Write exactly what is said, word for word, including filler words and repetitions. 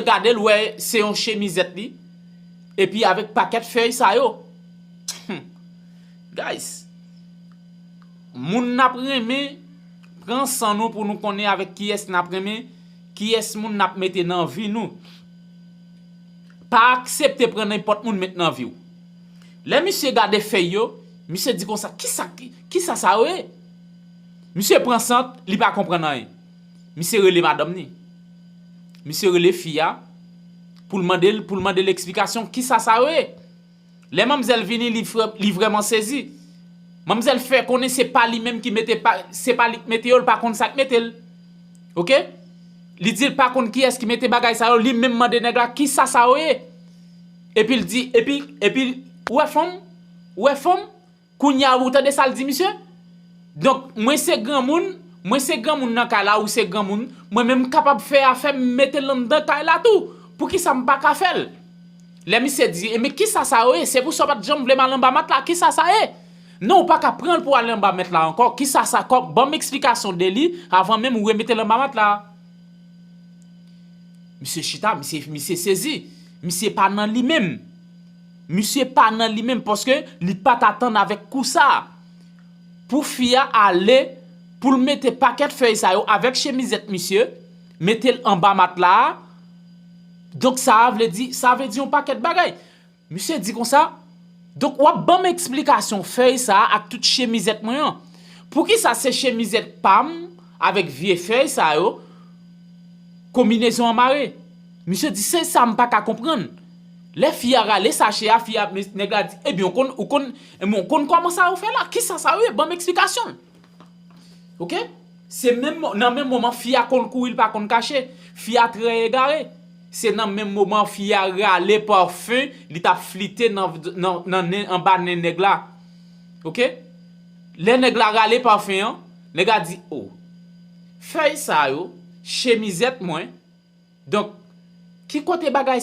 Gade l, wè se yon chemizèt li, epi avèk pakèt fèy sa yo. Guys, moun n ap renmen, pran san nou pou nou konnen avèk kiyès n ap renmen, kiyès moun n ap mete nan vi nou. Pa aksepte pran nenpòt moun met nan vi w. Lè misye gade fèy yo, misye di konsa, kisa, kisa sa yo ye? Misye pran sant, li pa konprann anyen. Misye rele madanm ni. Misye rele fi a pou l mande l, pou l mande l eksplikasyon kisa sa yo ye. Lè manmzèl vini, li, frè, li vrèman sezi. Manmzèl fè konnen se pa li menm ki mete pa, se pa li ki mete yo, l pa konn sa k mete l. Oke? Li di l pa konn kiyès ki mete bagay sa yo, li menm mande nèg la kisa sa yo ye. Epi l di, epi, epi, ou wè fanm? Ou wè fanm? Kounye a ou tande sa l di misye? Donk, mwen se granmoun, mwen se granmoun nan kay la, ou se granmoun, mwen menm m kapab fè afè m mete l anndan kay la tou. Poukisa m pa ka fè l? Lè misye di, e men kisa sa yo ye? Se pou sa w pa t janm vle m al anba matla, kisa sa ye? Non, ou pa ka pran l pou ale anba matla ankò. Kisa sa, kò, ban m eksplikasyon de li avan menm ou remete l anba matla. Misye chita, misye, misye sezi. Misye pa nan li menm. Misye pa nan li menm paske li pa t atann avèk kou sa. Pou fi a ale, pou l mete pakèt fèy sa yo avèk chemizèt misye, mete l anba matla a. Donk sa a vle di, sa vle di yon pakèt bagay. Misye di konsa, donk w ap ban m eksplikasyon fèy sa a ak tout chemizèt mwen an. Poukisa se chemizèt pa m avèk vye fèy sa yo, konbinezon an mare? Misye di, se sa m pa ka konprann. Lè fi a rale sache a, fi a, nèg la di, ebyen, ou konn, ou konn, ebyen, ou konn kòman sa yo fè la? Kisa sa yo ye? Ban m eksplikasyon. Oke? Se menm mo-, nan menm moman, fi a konn kouri, li pa konn kache. Fi a trè egare. Se nan menm moman, fi a rale pafen, li t ap flite nan, nan, nan nen, anba nen nèg la. Oke? Lè nèg la rale pafen an, nèg la di, o, fèy sa yo, chemizèt mwen, donk, ki kote bagay